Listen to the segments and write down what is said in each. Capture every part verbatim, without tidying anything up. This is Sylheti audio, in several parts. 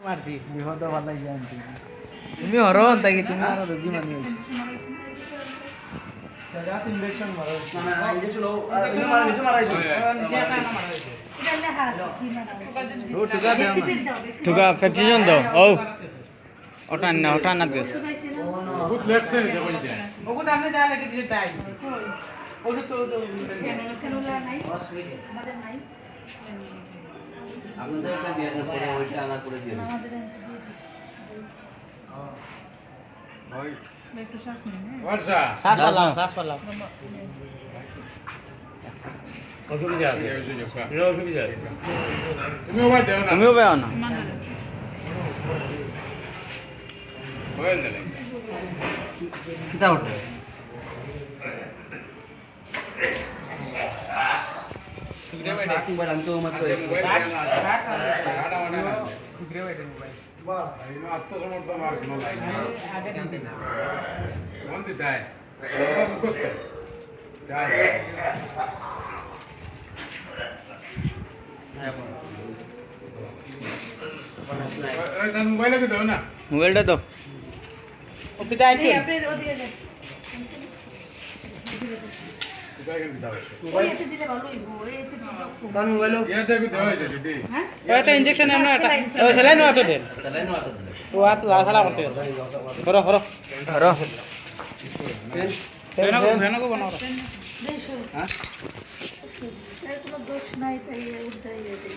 মারছি। বিপদ ভালাই যায় আনতে। তুমি হরো, তাই কি তুমি আরো রোগী মানুষ। জাগাত ইনজেকশন মারা হয়েছে। না, না, ইনজেকশন ও, আ, ইনজেকশন মারা হয়েছে, মারা হয়েছে। ও, টুকা দেও না। ভ্যাকসিন দাও, ভ্যাকসিন। টুকা, ভ্যাকসিন দাও। ও। ওটা না, ওটা না দিও। ওষুধ আইছে না? বহুত লেখছে, দেখুন যে। ওগুলো আপনি যা লিখে দিলে তাই। কই? ওষুধ তো, তো, সেলুলার নাই? আমাদের নাই। আপনাদের একটা দিয়ে দেন, পরে ওইটা আনার পরে দিয়ে দেন। আমাদের একটা দিয়ে দিন। ওই। একটু শ্বাস নিন, হ্যাঁ? আচ্ছা। শ্বাস ফালাও, শ্বাস ফালাও। অসুবিধা আছে। এই অসুবিধা। এই অসুবিধা আছে। তুমিও বাদ দেও না। তুমিও বেও না। ইমান ধরে। হয়ে গেলে। কিতা ওটা? বাহ, এই আত্মসমর্পণ আর কোনো লাইন নেই। কোন দিতায়? মুখস্থ। এই, তার মোবাইল আছে তো না? মোবাইলটা দাও। ও, পিতা, আইছে? কোথায় গেল পিতা? ওই এতে দিলে ভালো হইব, ওই এতে তো তার মোবাইল। ইয়াতে একটু দেওয়া হয়েছে, দিদি। হ্যাঁ? ওই একটা ইনজেকশন আমরা একটা, ও, স্যালাইন ওয়াটার দেন। স্যালাইন ওয়াটার দেন। ও, হাত লাল সালা করতে হবে। ধরো, ধরো। ধরো। ফেন, ফেন, ফেন। ফেন, ফেন। এর কোনো দোষ নাই, তাই উল্টাই গেছে।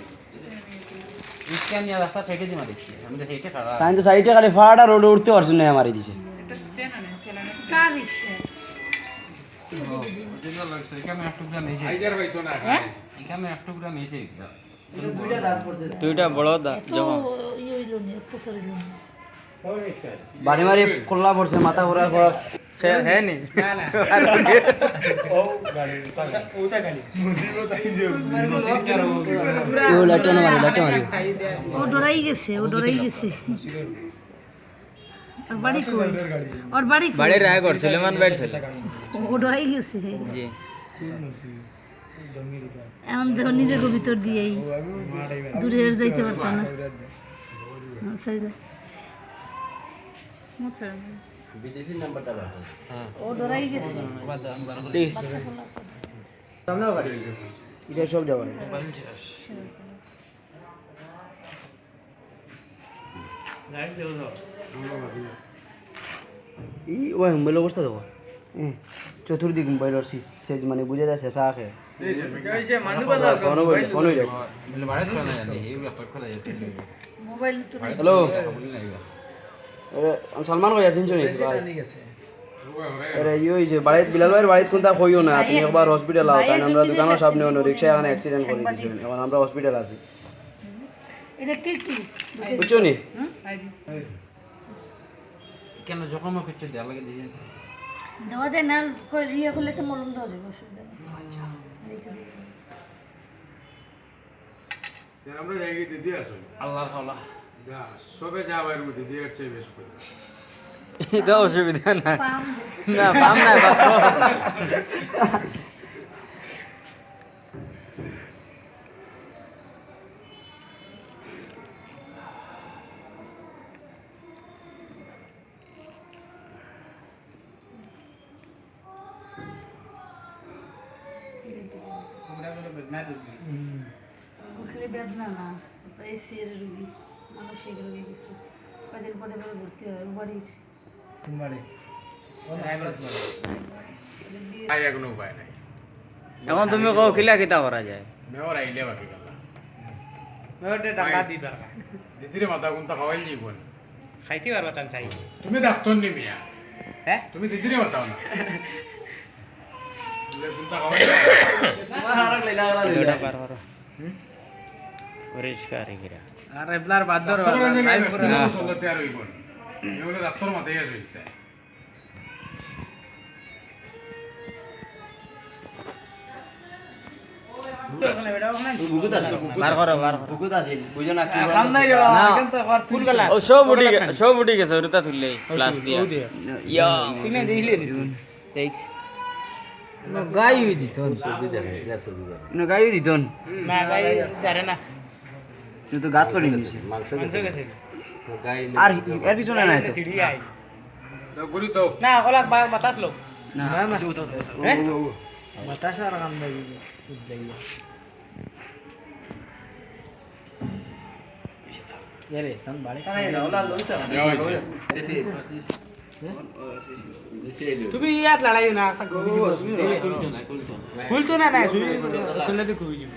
ইসলাম নিয়ে রাস্তা সাইডে দিয়ে মারিছে। আমি তো সাইডে খাড়া। তাই তো সাইডে খালি ফাড়া রোডে উঠতে পারছেন না, মারি দিছে। একটা স্ট্যান্ড আনে, সেলানো স্ট্যান্ড। কার রিক্সা? ও, ওই জন্য লাগছে। এখানে এক টুকরা নিচে। আইজার ভাই তো না। হ্যাঁ? এখানে এক টুকরা নিচে একটা। দুইটা বড় দাঁত এত জমা। ইয়ে হইল নি, অত্যাচার হইল নি। বাড়ি মারি খোলা পড়ছে, মাথা ঘোরার পর। হে, হে নি? না, না। ও গাড়ি, ওটা গাড়ি। ওটা গাড়ি। ও লাইটটা না মারি, লাইটটা মারি। ও ডরাই গেছে, ও ডরাই গেছে। ওর বাড়ি কই? ওর বাড়ি কই? বাড়ির রায়গড়, সুলেমান ভাইর ছেলে। ও ডরাই গেছে। জি। এখন দেখো নিজেকে ভিতর দিয়েই দূরে আর যাইতে পারতাম না। হ্যাঁ, সেই তো। আচ্ছা। বিদেশি নাম্বারটা বার করো। ও ডরাই গেছে। বাদ দাও, আমি বার করি। বাচ্চা পোলা। এটা সব যাবে। মোবাইল শেষ। এই ওই মোবাইল অবস্থা দেখো। হুম। চতুর্দিক মোবাইলর সি-, সেজ মানে বুঝা যায় শেষা আখে। এই যে, ফোন হইলে, ফোন হইলে। মোবাইল বাড়াইতে পারে না জানি, এই একটা খোলা যাচ্ছে। মোবাইল তো হ্যালো। মোবাইল নাই বা। আরে, আমি সালমান ভাই আর চিনছো নি ভাই? আরে, ইয়ে হইছে, বাড়িত, বিলাল ভাইর বাড়িত কোনটা কইও না, তুমি একবার হসপিটাল আও, তাই আমরা দোকানর সামনে অন্য রিক্সা এখানে অ্যাক্সিডেন্ট করে দিছে, এখন আমরা হসপিটাল আছি। এটা কি, কি? বুঝছো নি? হুম? কেন জখম কিছু দেওয়া লাগে দিছেন? দেওয়া যায় না, কই ইয়ে করলে তো মলম দেওয়া যাবে, অসুবিধা নেই। আচ্ছা। রেখে দিই। আমরা যাই কি দিদি আসো? আল্লাহর হাওলা। যা, সবে যা বাইরে দিদি এর চেয়ে বেশ করে। এটা অসুবিধা না। পাম। না, পাম না, বাস। তোমরা কোনো বেদনা দিবি? হুম। খালি বেদনা না, তো এই সির রুগী, মানসিক রুগী কিছু। কয়দিন পরে পরে ভর্তি হয়, ও বাড়ির। কোন বাড়ি? ও রায়গঞ্জ বাড়ি। তাই আর কোনো উপায় নাই। এখন তুমি কও, কিলা কিতা করা যায়? মেয়র আইলে বাকি কথা। মেয়রটা টাকা ভাই, দিবার না। দিদিরে মাথা কোনটা খাওয়াই দিব না। খাইতে পারবা তান চাই। তুমি ডাক্তার নি মিয়া। হ্যাঁ? তুমি দিদিরে মাথাও না। বলে কোনটা খাওয়াই দিব না। তোমার আর এক লাইলা গলা দিলে। দুইটা পার করো। হুম? পরিষ্কার হয়ে গেরা। আর এবলার বাদ ধরো, ডাক্তার কাছে লাইভ গেলে করে। তুমি না। চলতে আর হইব না। এগুলো ডাক্তার মাথায় আসে। বুকুত আছে। বার করো, বার করো। বুকুত আছে, বুঝো না কি খাম নাই রে বাবা, না। এখন তো আবার ফুল কালার। ও, সব উঠি গে-, সব উঠি গেছে, ওটা তুললে, প্লাস দিয়া। ইয়া। তুলে দিলে দিত। দেখছ? না, গাই হই দিত। ছবি দেখে, এটা ছবি দেখে। না, গাই হই দিত। না, গাই জানে না। তুই তো গাত করে নিছে। মাংস মাংস গেছে। গেছে। আর এর পিছনে নাই তো। না, ওলা বা-, বাতাস লো। না। হ্যাঁ? বাতাস আর কাম নাই। এরে, তখন বাড়ি তুমি ইয়াত লড়াই না, একটা খুলতো না, না, তুমি খুললে তো খুবই যাবো।